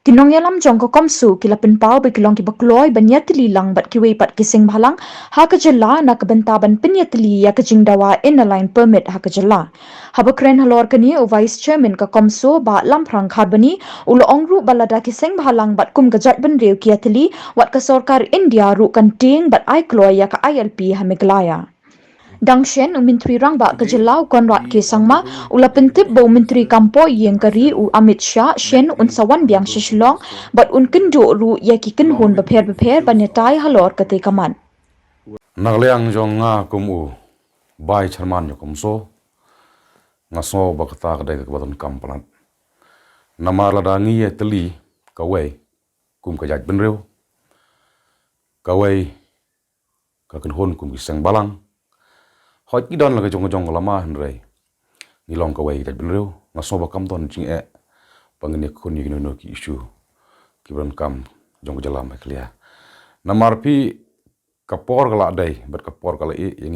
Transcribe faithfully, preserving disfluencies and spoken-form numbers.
Ki nongïalam jong ka CoMSO ki la pynpaw ba ki long kiba kloi ban ïatylli lang bad kiwei pat ki seng bhalang ha ka jylla na ka bynta ban pynïatylli ïa ka jingdawa Inner Line Permit ha ka jylla. Haba kren halor kane, u Vice Chairman ka CoMSO, Bah Lamphrang Kharbani, u la ong ruh ba lada ki seng bhalang bad kum ka jaitbynriew ki ïatylli, wat ka sorkar India ruh kan tieng bad ai kloi ïa ka ILP ha Meghalaya. Dang shen, u Myntri Rangbah ka jylla, u Conrad K Sangma, u la pyntip ba u Myntri Kam Poh Ïing ka ri, u Amit Shah, shen un sa wan biang sha Shillong bad un kynduh ruh ïa ki kynhun bapher bapher ban ïatai halor katei ka mat. Na ka liang jong nga kum u Vice Chairman jong ka CoMSO, nga sngew ba kata ka dei kaba donkam palat. Namar lada ngi ïatylli kawei kum ka jaitbynriew, kawei ka kynhun kum ki seng bhalang, hooid ki don la ka jong ka jong ka lama, hynrei ngi long kawei ka jaitbynriew. Nga sngew ba kam don jingeh ba ngin ïakhun ïa kino kino ki issue kiba donkam jong ka jylla Meghalaya. Namar phi, ka por ka la dei bad ka por ka la ïeh ïa ngi